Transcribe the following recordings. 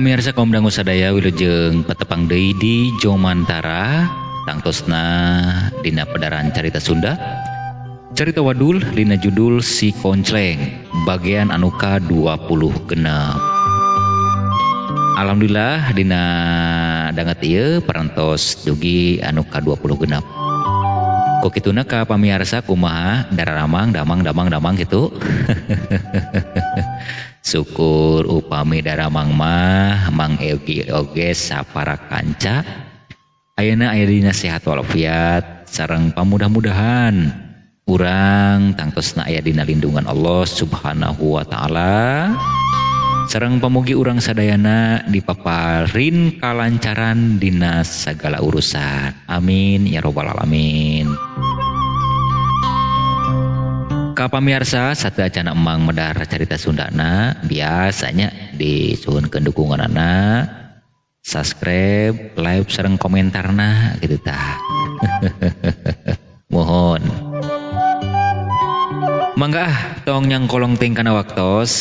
Pamirsa kaum dangu sadaya wilujeng patepang deui di Jomantara tangtosna dina pedaran carita Sunda. Carita wadul dina judul Si Koncleng bagian anu ka-26. Alhamdulillah dina danget ieu parantos dugi anu ka-26. Ku kituna ka pamiarsa kumaha dararamang damang damang damang gitu. Syukur upami daramang mah Mang Eugi oge sapara kanca ayeuna aya dina sehat walafiat sareng pamudah-mudahan urang tangtosna aya dina lindungan Allah Subhanahu wa taala sareng pamugi urang sadayana dipaparin kalancaran dina sagala urusan. Amin ya robbal alamin. Ka pamiarsa sateuacan emang medar carita Sundana biasanya disuhunkeun dukunganana subscribe, like sareng komentarna gitu tah. Mohon. Mangga tong nyangkolong ting kana waktos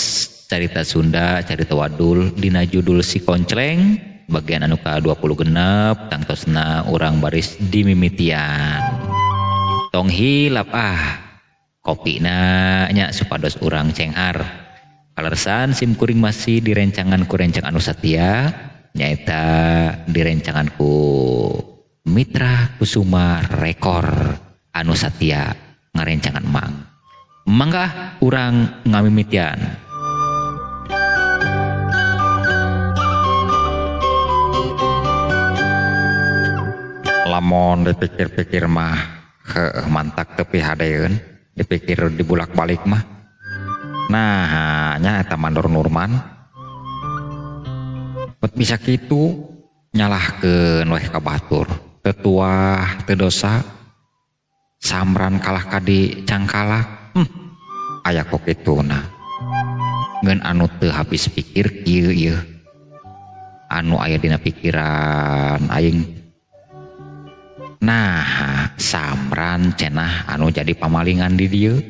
carita Sunda, carita wadul dina judul Si Koncleng bagian anu ka-26 tangtosna urang baris dimimitian. Tong hilap ah kopina nya supados urang cenghar. Kalersan sim kuring masih direncangan ku rencang anu satia nyaeta direncangan ku Mitra Kusuma Rekor anu satia ngarencangan mang. Mangga urang ngamimitian. Lamun dipikir-pikir mah heuh mantak tepi hadeun dipikir dibulak-balik mah. Nah, nya eta Mandor Nurman. Bet bisa kitu nyalahkeun weh ka batur. Teu tuah teu dosa. Samran kalah ka di cangkalak. Aya kok kituna. Ngeun anu teu habis pikir kieu ieu. Anu aya dina pikiran aing. Nah, Samran cenah anu jadi pamalingan di dieu.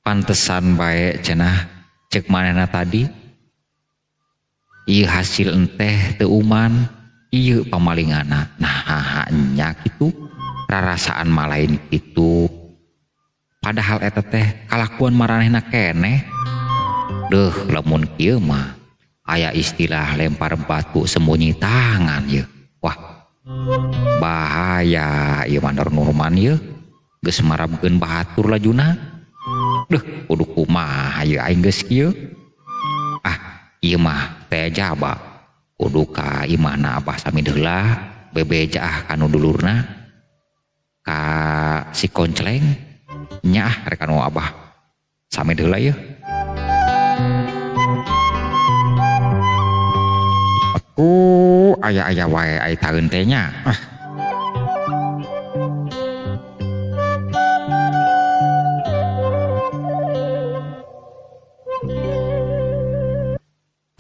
Pantesan bae cenah cek manehna tadi. Ieu hasil enteh teu uman, ieu pamalinganna. Nah, nya kitu rarasaan malain kitu. Padahal eta teh kalakuan maranehna keneh. Deuh, lamun kieu mah aya istilah lempar batu sembunyi tangan ieu. Wah, bahaya ieu Mandor Nurman ieu geus marabkeun bahatur lajuna. Deuh, kudu kumaha ieu aing geus kieu. Ah, ieu mah teh jaba. Kudu ka imahna Abah Samid heula, bebeja ah kanu dulurna. Ka si Koncleng nya ah rek kanu Abah Samid heula ieu. Aku aya-aya wae ai taeun teh nya. Ah.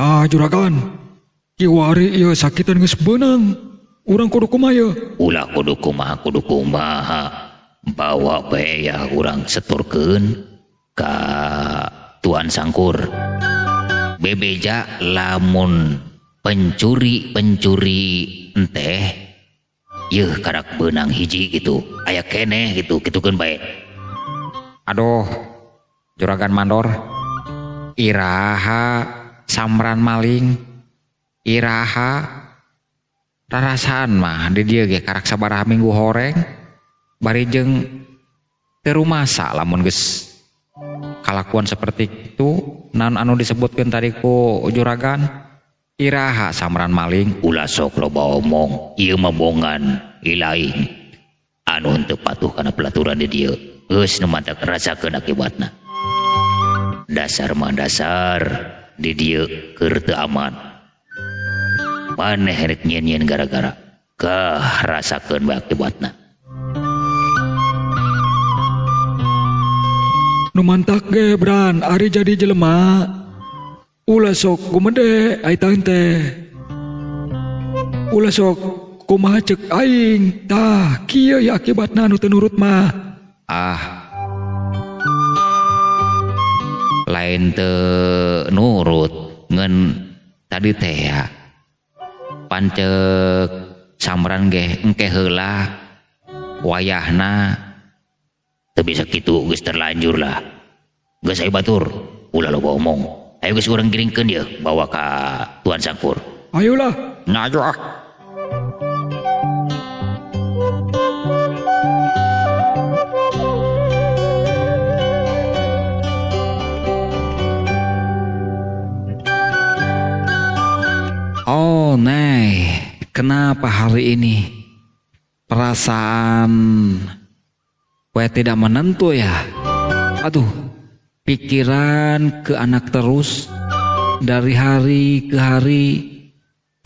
Ah juragan, kiwari ieu sakitan geus beunang. Urang kudu kumaha ieu? Ulah kudu kumaha kudu kumaha. Bawa bae ya urang seturkeun ka Tuan Sangkur. Bebeja lamun pencuri-pencuri enteh yeuh karak beunang hiji gitu aya keneh gitu kitukeun bae. Aduh juragan Mandor, iraha Samran maling, iraha rarasaan mah di dieu ge karak sabaraha minggu horeng bari jeung teu rumasa lamun geus kalakuan seperti itu naon anu disebutkeun tadi ku juragan. Iraha Samran maling, ulah sok loba omong ieu mah bongan ilaing anu henteu patuh kana pelaturan di dieu geus nu mantak rasakeun akibatna. Dasar mah dasar di dieu keur teu aman. Maneh rek nyieun-nyieun gara-gara kah rasakeun bae akibatna. Nu mantak ge Bran ari jadi jelema. Ulah sok gumede ai taeun teh. Ulah sok kumaha ceuk aing. Tah kieu ya akibatna nu teu nurut mah. Ah. Lain teu nurut ngeun Tadi teh ya pancek Samran ge engke heula wayahna teu bisa kitu geus terlanjur lah. Geus ayo batur, ulah loba omong. Ayo geus urang giringkeun ieu bawa ka Tuan Sangkur. Ayolah. Nyajo ah. Oh, Nay, kenapa hari ini perasaan gue tidak menentu ya? Aduh, pikiran ke anak terus. Dari hari ke hari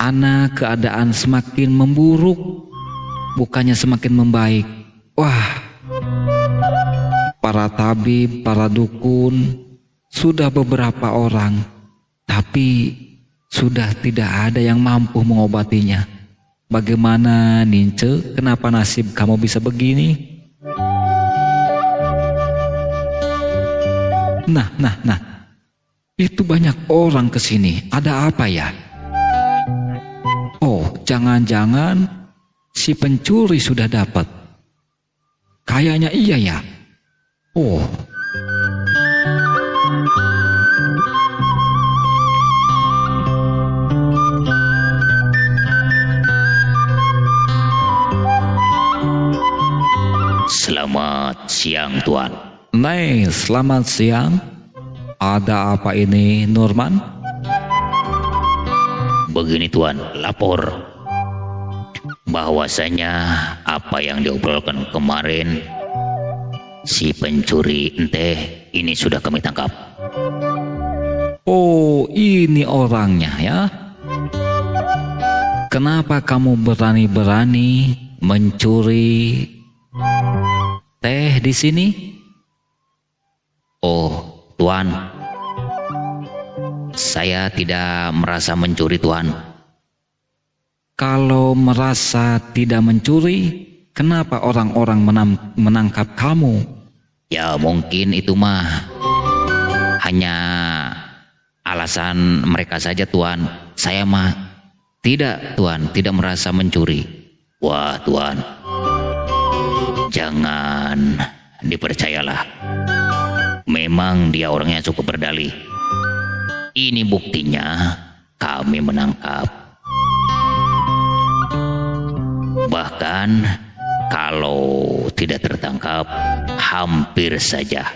anak keadaan semakin memburuk, bukannya semakin membaik. Wah, para tabib, para dukun, sudah beberapa orang, tapi sudah tidak ada yang mampu mengobatinya. Bagaimana Nince, kenapa nasib kamu bisa begini? Nah, itu banyak orang kesini. Ada apa ya? Oh, jangan-jangan si pencuri sudah dapat. Kayaknya iya ya. Oh. Selamat siang, Tuan. Nei, selamat siang. Ada apa ini, Nurman? Begini, Tuan, lapor bahwasanya apa yang diobrolkan kemarin si pencuri ente ini sudah kami tangkap. Oh, ini orangnya ya. Kenapa kamu berani-berani mencuri teh di sini? Oh, Tuan, saya tidak merasa mencuri, Tuan. Kalau merasa tidak mencuri, kenapa orang-orang menangkap kamu? Ya mungkin itu mah hanya alasan mereka saja, Tuan. Saya mah tidak, Tuan, tidak merasa mencuri. Wah, Tuan, jangan dipercayalah. Memang dia orangnya cukup berdalih. Ini buktinya kami menangkap. Bahkan kalau tidak tertangkap, hampir saja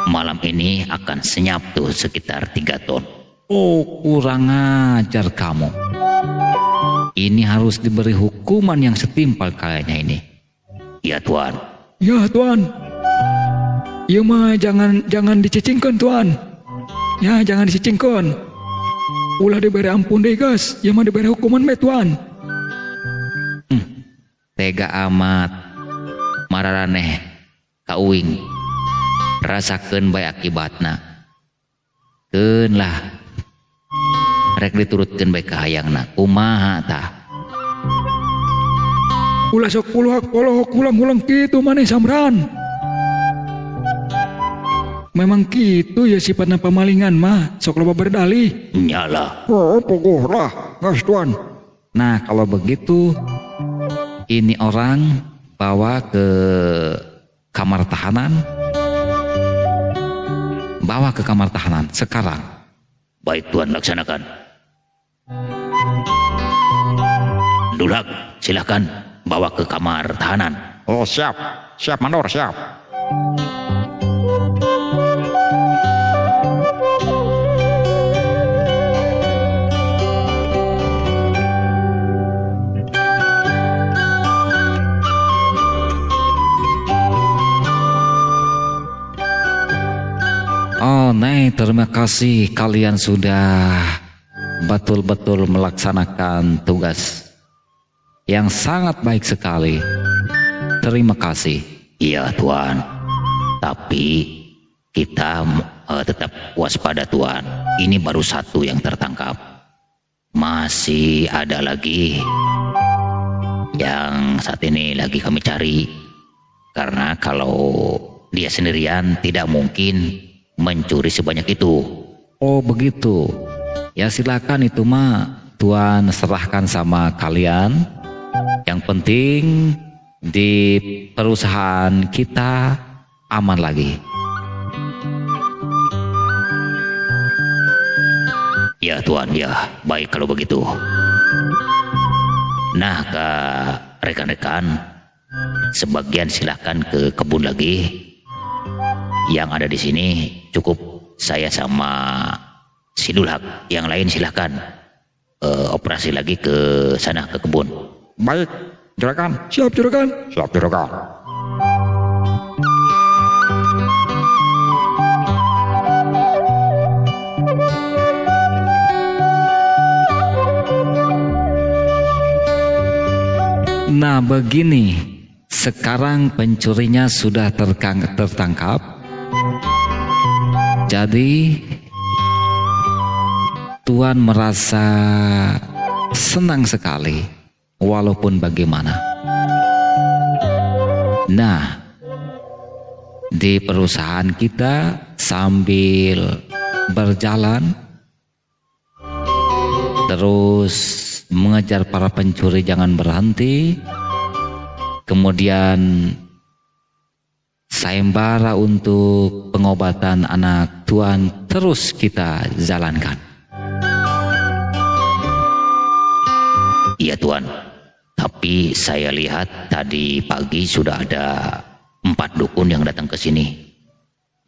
malam ini akan senyap tuh sekitar 3 ton. Oh, kurang ajar kamu. Ini harus diberi hukuman yang setimpal kayaknya ini. Ya, Tuan. Ya, Tuan. Ya mah jangan dicicingkan, Tuan. Ya, jangan dicicingkan. Ulah diberi ampun deh, guys. Ya mah diberi hukuman be, Tuan. Tega amat. Mararaneh ka uing. Rasakeun bae akibatna. Keun lah. Rek diturutkeun bae ka hayangna. Kumaha tah? Ulah sok puluhak polohok ulang-ulang kitu maneh Samran. Memang gitu ya sifatna pamalingan mah, sok loba berdalih. Nyala. Oh, pogoh lah, gas Tuan. Nah, kalau begitu ini orang bawa ke kamar tahanan. Bawa ke kamar tahanan sekarang. Baik, Tuan, laksanakan. Dulhak, silakan bawa ke kamar tahanan. Oh, siap. Siap, Mandor, siap. Oh, Nay, terima kasih kalian sudah betul-betul melaksanakan tugas yang sangat baik sekali. Terima kasih. Iya, Tuan. Tapi kita tetap waspada, Tuan. Ini baru satu yang tertangkap. Masih ada lagi yang saat ini lagi kami cari. Karena kalau dia sendirian tidak mungkin mencuri sebanyak itu. Oh begitu. Ya silakan itu mah Tuan serahkan sama kalian. Yang penting di perusahaan kita aman lagi. Ya Tuan, ya baik kalau begitu. Nah ke rekan-rekan, sebagian silahkan ke kebun lagi. Yang ada di sini cukup saya sama si Dulhak. Yang lain silahkan operasi lagi ke sana, ke kebun. Baik, juragan. Siap juragan. Siap juragan. Nah begini, sekarang pencurinya sudah tertangkap. Jadi Tuan merasa senang sekali, walaupun bagaimana. Nah, di perusahaan kita sambil berjalan terus mengejar para pencuri jangan berhenti. Kemudian sayembara untuk pengobatan anak Tuan terus kita jalankan. Iya Tuan, tapi saya lihat tadi pagi sudah ada 4 dukun yang datang ke sini.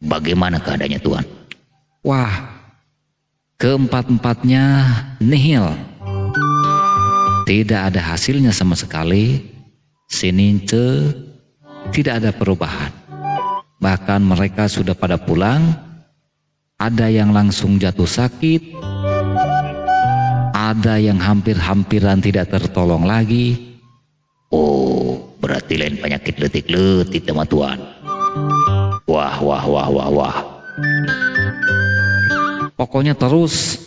Bagaimana keadaannya Tuan? Wah, keempat-empatnya nihil. Tidak ada hasilnya sama sekali. Sinince tidak ada perubahan. Bahkan mereka sudah pada pulang. Ada yang langsung jatuh sakit, ada yang hampir-hampiran tidak tertolong lagi. Oh, berarti lain penyakit letik-letik sama Tuan. Wah, wah, wah, wah, wah. Pokoknya terus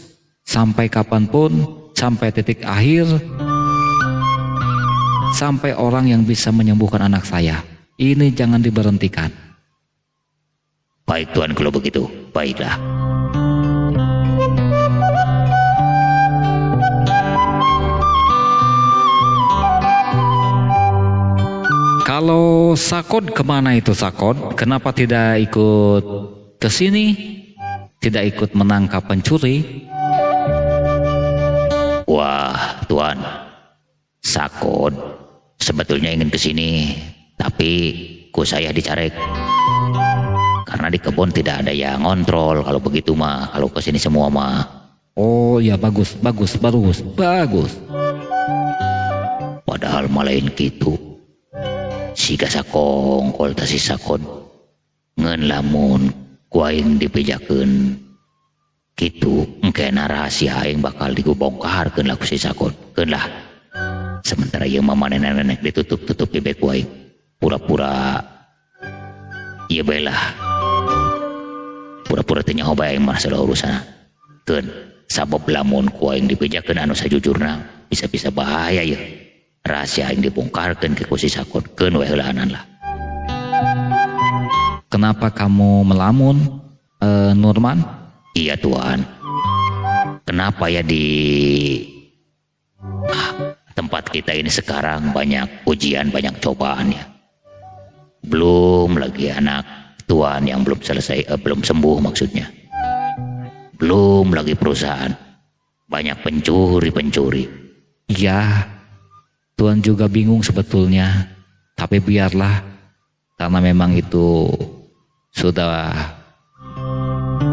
sampai kapanpun, sampai titik akhir, sampai orang yang bisa menyembuhkan anak saya. Ini jangan diberhentikan. Baik Tuan kalau begitu, baiklah. Kalau Sakod kemana itu Sakod? Kenapa tidak ikut ke sini? Tidak ikut menangkap pencuri? Wah Tuan, Sakod sebetulnya ingin ke sini, tapi ku saya dicarek. Karena di kebun tidak ada yang ngontrol kalau begitu mah, kalau ke sini semua mah. Oh ya bagus, bagus, bagus, bagus. Padahal malain gitu. Siga sakongkol ta si Sakod ngen lamun ku aing dibejakeun kitu engkena rahasia aing bakal digubongkarkeun lah ku si Sakod. Keun lah. Sementara ieu mah manehna ditutup-tutup bebek ku aing. Pura-pura ieu bae lah. Pura-pura teu nyaho bae aing mah salah urusanna. Keun sabab lamun ku aing dibejakeun anu sajujurna bisa-bisa bahaya ieu. Rahasia yang dibongkarkan ke ku si Sakod, keun we heulaanan lah. Kenapa kamu melamun, Nurman? Iya Tuan. Kenapa ya di tempat kita ini sekarang banyak ujian, banyak cobaan ya. Belum lagi anak Tuan yang belum selesai, belum sembuh maksudnya. Belum lagi perusahaan. Banyak pencuri-pencuri. Iya. Tuan juga bingung sebetulnya, tapi biarlah, karena memang itu sudah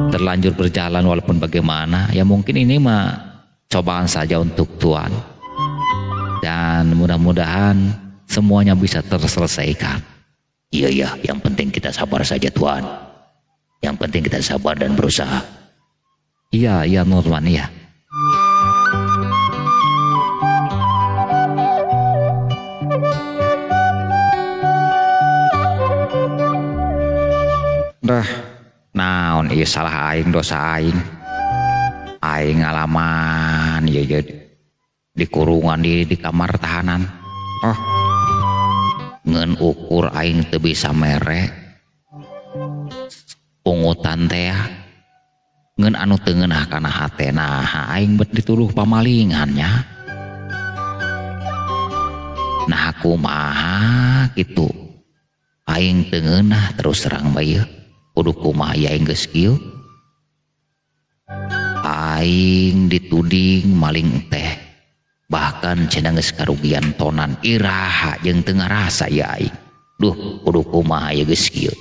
terlanjur berjalan walaupun bagaimana. Ya mungkin ini mah cobaan saja untuk Tuan. Dan mudah-mudahan semuanya bisa terselesaikan. Iya, iya, yang penting kita sabar saja Tuan. Yang penting kita sabar dan berusaha. Iya, iya Nurman, iya. Dah, naon ieu salah aing, dosa aing. Aing ngalaman ieu ieu di kurungan di kamar tahanan. Oh. Ngeun ukur aing teu bisa mere pungutan teh. Ngeun anu teu ngeunah kana hate naha aing bet dituduh pamalingan nya. Nah kumaha kitu. Aing teu ngeunah terus terang bae kudu kumaha aing geus kieu. Aing dituding maling teh. Bahkan cenah geus karugian tonan iraha jeung teu ngarasa ieu aing. Duh kudu kumaha ieu geus kieu.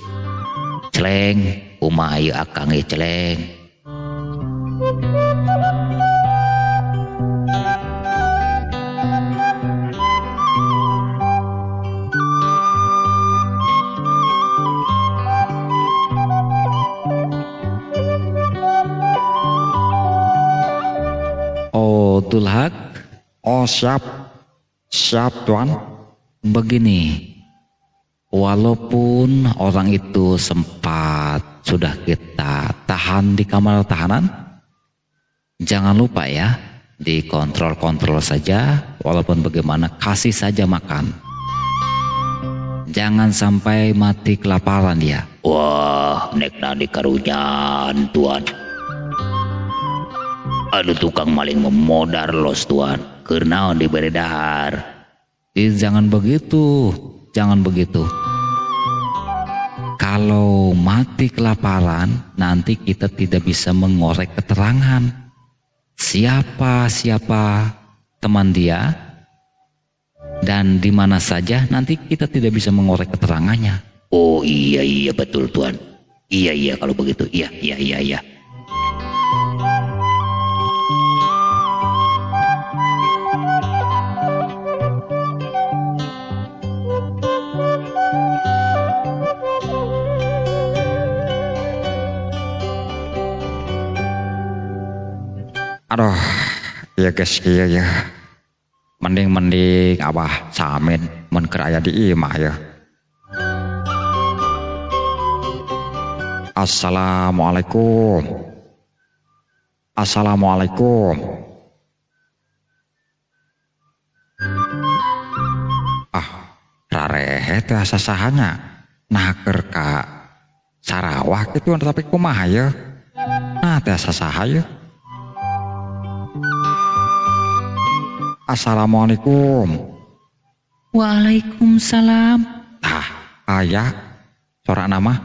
Celeng kumaha ieu akang ieu celeng. Oh Dulhak. Oh siap. Siap tuan. Begini, walaupun orang itu sempat sudah kita tahan di kamar tahanan, jangan lupa ya, dikontrol-kontrol saja, walaupun bagaimana kasih saja makan. Jangan sampai mati kelaparan dia. Wah, nek nani karunyaan tuan. Aduh tukang maling memodar los tuan. Keur naon dibere dahar. Jangan begitu, jangan begitu. Kalau mati kelaparan, nanti kita tidak bisa mengorek keterangan. Siapa-siapa teman dia dan di mana saja nanti kita tidak bisa mengorek keterangannya. Oh iya iya betul tuan. Iya iya kalau begitu. Iya iya iya iya. Aduh, ya guys, iya ya. Mending-mending abah Samin mun keur aya di imah ya. Assalamualaikum. Assalamualaikum. Ah, rarehe teh asa sahanya. Nah keur ka Sarawak kitu tapi kumaha ya? Nah teh asa saha ya? Assalamualaikum. Waalaikumsalam. Tah, aya sorak nama.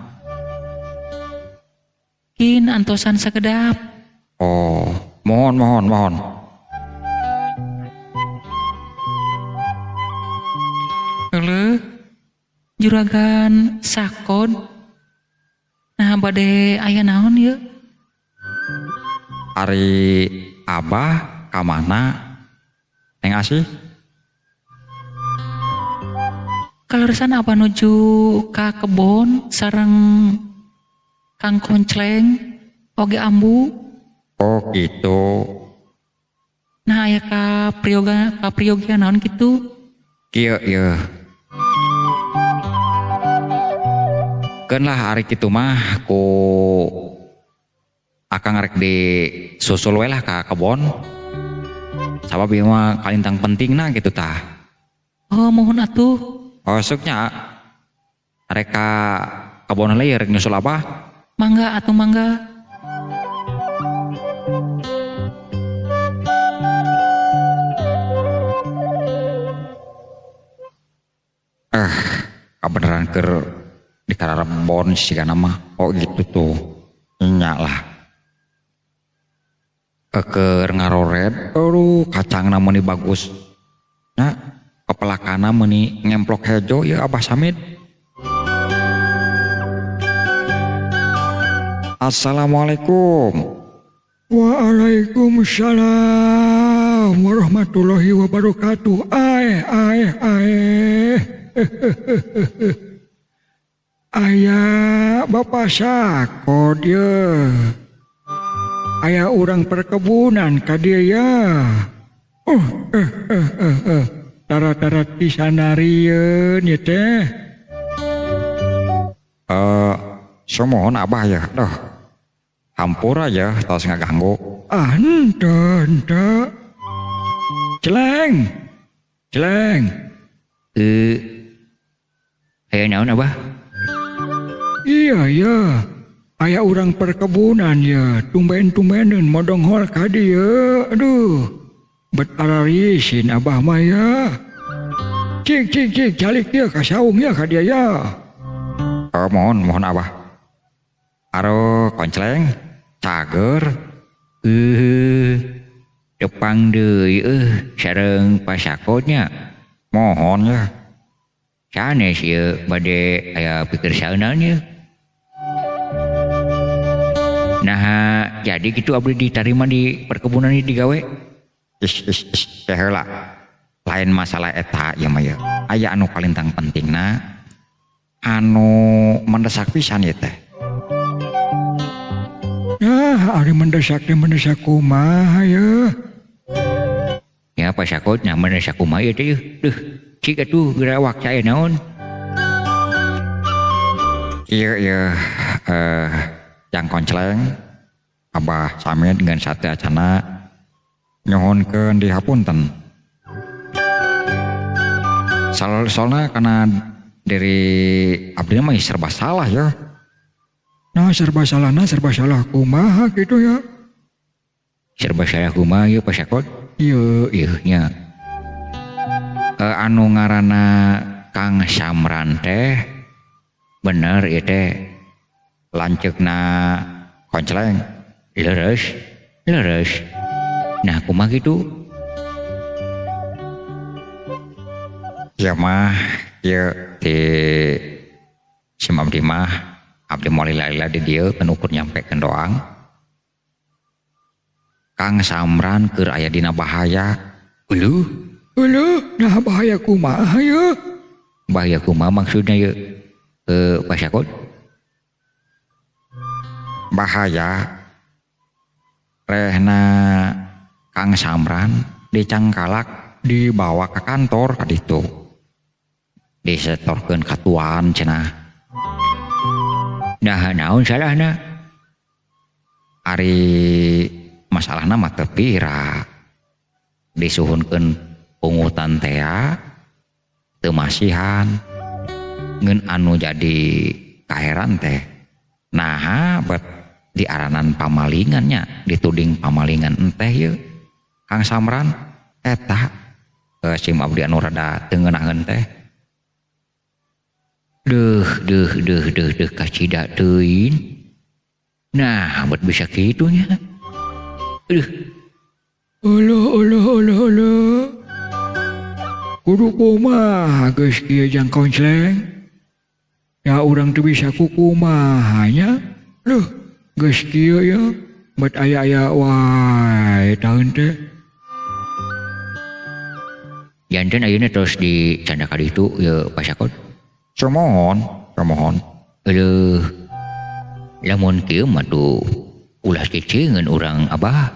Kin antosan sakedap. Oh, mohon mohon mohon. Heueuh. Juragan Sakon. Nah, bade aya naon ieu? Ari Abah ka mana? Neng Asih? Kaleresan apa nuju ka kebon sareng Kang Koncleng oge ambu. Oh gitu. Nah aya ka priyoga ka priyoga naon kitu? Kieu ieu. Keun lah ari kitu mah ku akang rek di susul we lah ka kebon. Sabab ieu mah kalintang pentingna gitu tah. Oh mohon atuh. Oh suknya rek ka kebon heula rek nyusul apa? Mangga atuh mangga. Kabeneran keur di Kararebon sigana mah. Oh gitu tuh. Nya lah. Keur ngarored, aduh kacangna meuni bagus. Nah, kepelakana meuni ngemplok hejo ya Abah Samid. Assalamualaikum. Waalaikumsalam warahmatullahi wabarakatuh. Ae ae ae. Aya Bapak Sakon ye. Aya urang perkebunan ka dieu ya. Tara-tara pisanarieun ieu teh. Sumohon Abah ya. Duh. Hampura ya tos ngaganggu. Ah henteu henteu. Celeng. Celeng. Aya naon Abah? Iya ya. Aya urang perkebunan ya, tumben-tumbeneun modonghol ka dieu. Aduh, bet ararisin abah mah ya. Cik cik cik calik dia ka saung ya ka dia ya. Oh, mohon mohon abah. Aro koncleng cager. Tepang deui sareng pasakotnya. Mohon ya. Sanes ieu bade aya pikir saeunan ieu. Nah, jadi gitu abdi ditarima di perkebunan ini digawe. Is is is teh heula. Lain masalah eta ieu mah ieu. Aya anu kalintang pentingna anu mendesak pisan ieu teh. Nah, ari mendesak teh mendesak kumaha ye? Ya pasakotnya mendesak kumaha ieu teh. Duh, cik atuh geura waktu aya naon? Ieu ieu yang koncleng Abah Samid dengan sate acana nyuhunkeun dihapunten. Soalnya karena dari abdi mah serba salah ya. Nah serba salah, nah serba salah kumaha gitu ya. Serba salah kumaha ya pasakot? Iya iya nya. Anu ngaranna Kang Samran teh bener ieu teh lanceukna koncleng leres leres. Nah kumaha gitu? Ya mah ieu di sim abdi mah abdi moal lila-lila di dieu kan ukur nyampekeun doang. Kang Samran keur aya dina bahaya. Uluh uluh, nah bahaya kumaha ye? Bahaya kumaha maksudnya ye? Pasakot? Bahaya rehna Kang Samran dicangkalak dibawa ke kantor kaditu. Disetorkeun ka tuan cenah. Nah naon salahna? Ari masalahna mah teu pira. Disuhunkeun pungutan tea teu masihan. Ngeun anu jadi kaheran teh naha bet diaranan pamalingannya, dituding pamalingan enteh ye Kang Samran eta sim abdi anu rada teu ngeunaheun teh. Deuh deuh deuh deuh deuh kacida teuing. Nah, bet bisa kitu nya. Aduh. Uluh uluh uluh uluh. Kudu kumaha geus kieu jang koncleng? Ya urang teu bisa kukumaha nya. Duh, geus kieu ya, bet aya-aya wae taun teh. Janten ayeuna terus di canda kaditu ye pasakot. Sumohon, sumohon. Aduh. Lamun kieu mah tuh ulah cicingeun urang abah.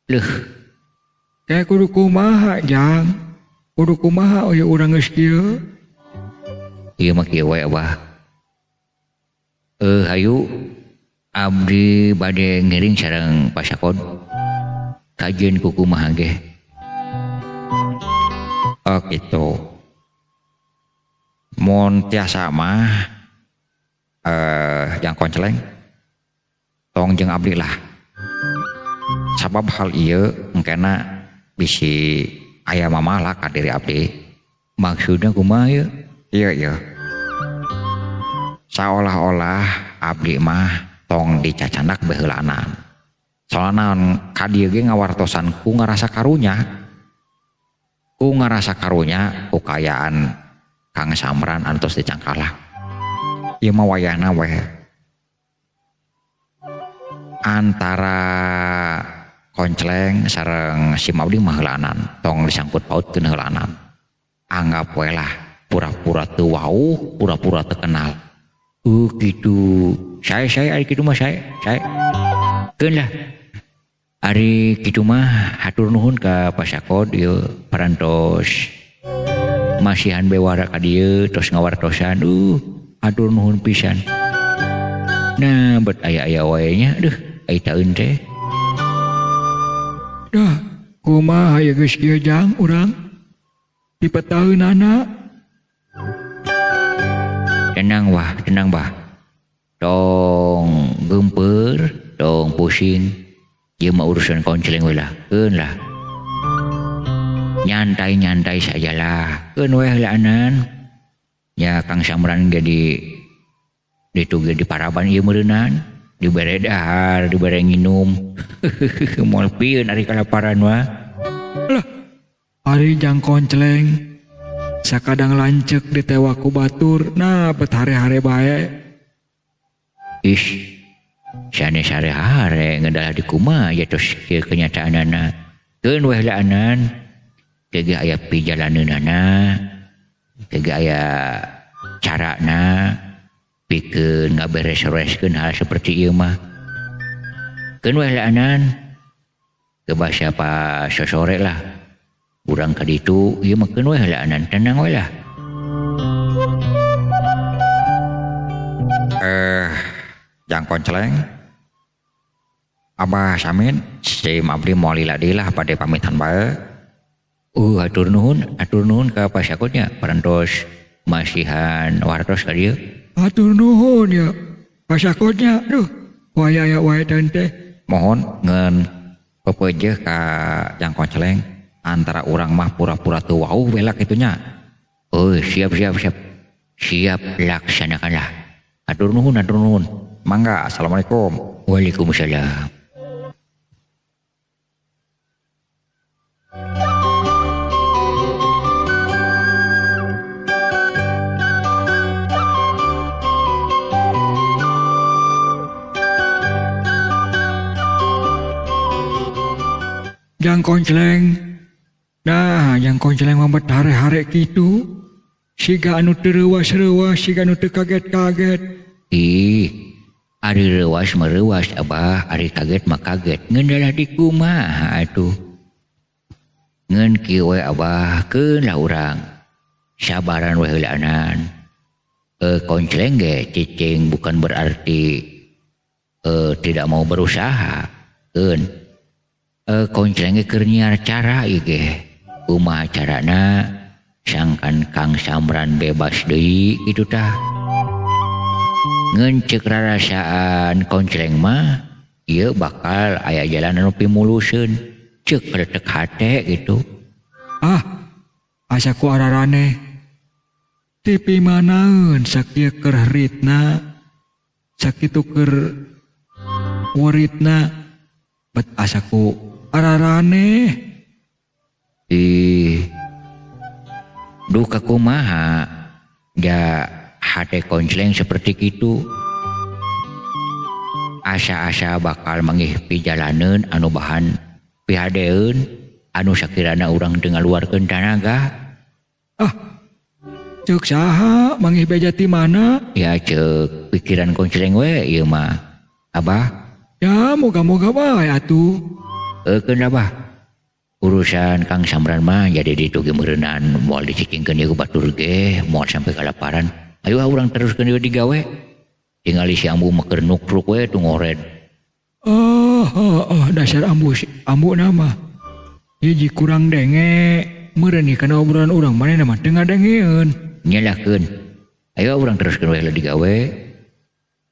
Leuh. Kayak kudu kumaha jang? Kudu kumaha euy urang geus kieu? Ieu mah kieu wae abah. Hayu abdi bade ngiring sareng pasakot. Kajeun kukumaha ge. Oh gitu. Mun tiasa mah yang koncleng tong jeung abdi lah. Sabab hal ieu engkena bisi aya mamalah ka diri abdi. Maksudna kumaha ieu? Ieu ieu. Saolah-olah abdi mah tong dicacandak baheulaanan. Soalna naon ka dieu ge ngawartosan ku ngarasa karunya. Ku ngarasa karunya ku kaayaan Kang Samran antos dicangkalak. Ieu mah wayahna we. Antara koncleng sareng si Maudi mah heulaanan, tong disangkut pautkeun heulaanan. Anggap we lah pura-pura teu wauh, pura-pura teu kenal. Kitu. Sae-sae ari kitu mah sae, sae. Keun lah. Ari kitu mah hatur nuhun ka pasakot ieu parantos masihan bewara ka dieu tos ngawartosan. Hatur nuhun pisan. Nah, bet aya-aya wae nya deuh ai taeun teh. Dah, kumaha ieu geus kieu jang urang? Dipetaeunana. Tenang wah, tenang bah. Tong gempeur, tong pusing. Ieu mah urusan konceleng we lah, keun lah. Nyantai-nyantai sajalah. Keun we heulaanan. Ya Kang Samran jadi ditu ge di paraban ieu meureunnan, dibere dahar, dibere nginum. Moal pieun ari kalaparan mah. Lah, ari jang koncleng sakadang lanceuk ditewak ku batur, nah bet hare-hare bae. Ih, sanes hare-hare ngedalah di kumaha ya tos kieu kenyataanana. Keun we heulaanan, teu aya pijalaneunana, teu aya carana pikeun ngaberes-bereskeun hal seperti ieu mah. Keun we heulaanan, kebah siapa sosore lah. Urang ka ditu ieu mah keun we heulaanan, tenang we lah. Jang koncleng. Abah Samin, sim abdi moal lila deui lah bade pamitan bae. Atur nuhun ka Pak Sakutnya, parantos masihan wartos ka dieu. Atur nuhun ya, Pak Sakutnya, duh, waya aya wae teh. Mohon ngeun pepeujeuh ka Jang Koncleng, antara urang mah pura-pura teu wauh we lah kitu nya. Oh, siap. Siap laksanakanlah. Atur nuhun. Mangga, assalamualaikum. Waalaikumsalam. Jang koncleng. Nah, jang koncleng mah bet hare-hare kitu. Siga anu teu reuwas-reuwas, siga anu teu kaget-kaget. Ih, ari reuwas mah reuwas abah, ari kaget mah kaget. Ngeun dalah di kumaha atuh. Ngeun kieu we abah, keun lah urang. Sabaran we heulaanan. Koncleng ge cicing bukan berarti tidak mau berusaha. Keun. Koncleng ge keur nyiar cara ieu ge. Kumaha carana sangkan Kang Samran bebas deui kitu tah. Ngeun ceuk rarasaan koncleng mah ieu bakal aya jalan anu pimuluseun. Ceuk kaletek hate gitu. Ah, asa ku araraneh. Tipi manaeun sakieu keur ritna, sakitu keur waritna, bet asa ku araraneh. Ih, duh kakumaha ja hate koncleng seperti kitu. Asa-asa bakal mangih pijalaneun anu bahan pihadeun anu sakirana urang teu ngaluarkeun tanaga. Ah, ceuk saha mangih beja ti mana? Ya ceuk pikiran koncleng we ieu mah. Abah? Ya moga-moga bae atuh. Keun abah. Urusan Kang Samran mah jadi ditu ge meureunan moal dicicingkeun ieu ku batur ge moal sampai kalaparan. Ayo urang teruskeun ieu digawe. Tingali si ambu mah keur nukruk we tu ngored. Oh, dasar ambu nama. Hiji kurang denge, meureun kana obrolan urang manehna mah teu ngadengeun. Nyalahkeun. Ayo urang teruskeun we digawe.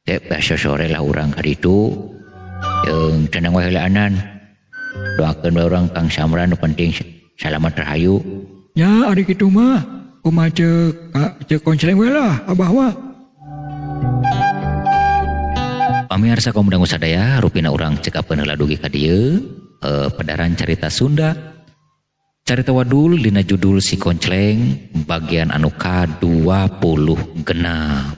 Teh baso sore lah urang ka ditu. Jeung tenang we heulaanan. Doakeun we urang Kang Samran nu penting salamat rahayu. Ya ari kitu mah kumaha ceuk koncleng we lah abah mah. Pamirsa kaum dangu sadaya, rupina urang cekapeun heula dugi ka dieu, pedaran carita Sunda. Carita wadul dina judul Si Koncleng bagian anu ka-20 genap.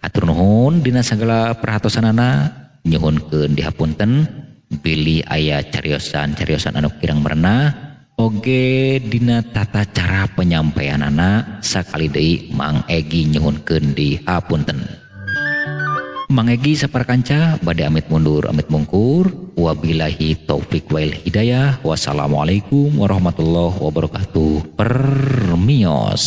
Hatur nuhun dina sagala perhatosanana, nyuhunkeun dihapunten bilih aya cariosan-cariosan anu kirang merenah oge dina tata cara penyampaianana sakali deui Mang Egi nyuhunkeun dihapunten. Mang Egi saparkanca bade amit mundur amit mungkur. Wabillahi taufik wal hidayah. Wassalamualaikum warahmatullahi wabarakatuh. Permios.